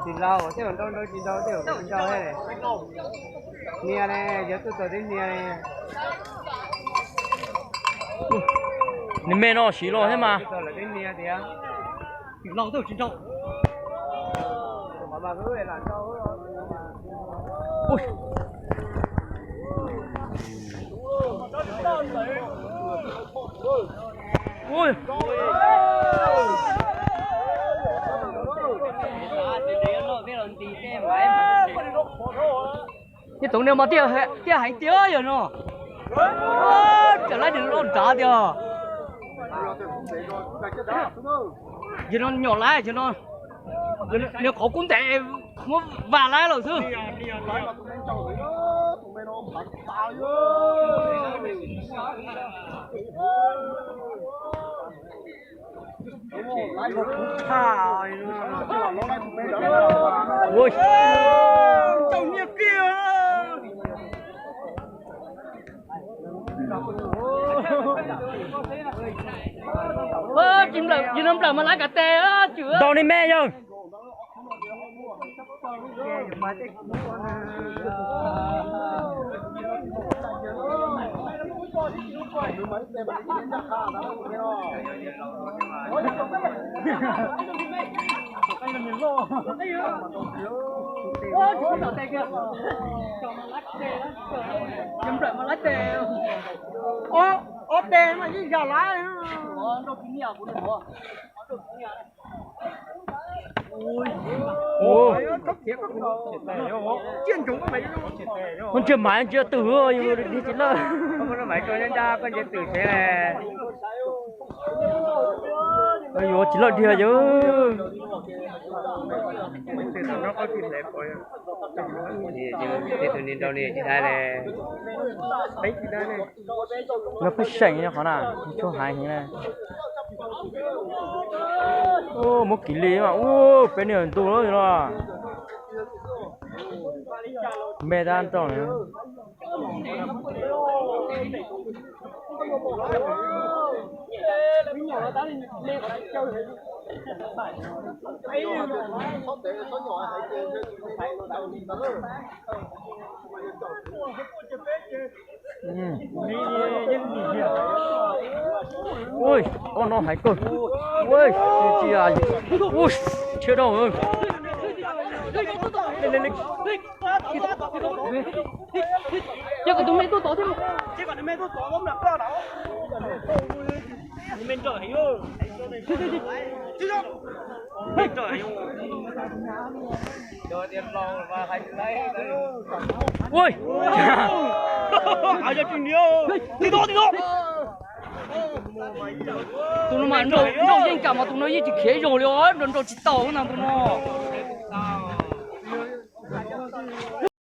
Tsis laus, tej zaum nrau nrau tsis nrau, tej zaum tsis nrau li. Hnia ne, yog tuaj txog twb hnia li. Nws me no siv los thiab mas. Tuaj txog lawm twb hnia tias. Tsis laus tej zaum tsis nrau. Ib tug niag mas tiaj heev tiag yog no. Tseem laib nws loj nrad tiag. Yog no nyom laib, yog no nws qhov kub ntes muab vam laib lawm xwb. Tsis nplawm, yog no nplawm mas laib kav tes. Ntaus li me yawg. Ob tes mas ib yam laiv. Ua ntsia maiv ntsia twm, yus dhia tsis lawj. Yuav tsis lawj dhia yawg. Tej tug niag nrau niag tsis hais li. Yog pheej seem qhov na, tshuaj haiv heev na. Muab kiv li mas, ua peb niag ntuj los. Me tab nrau na. Ui, ob no hais kawg. Ui, tsis, tsis, ua, tshiab rau. Ces kom tus me tuaj tod thiab. Ui, tus no mas nrau yeej kam mas tus no yeej tsis khiav ib zaug li os, nrau nrau tsis tau na tus no.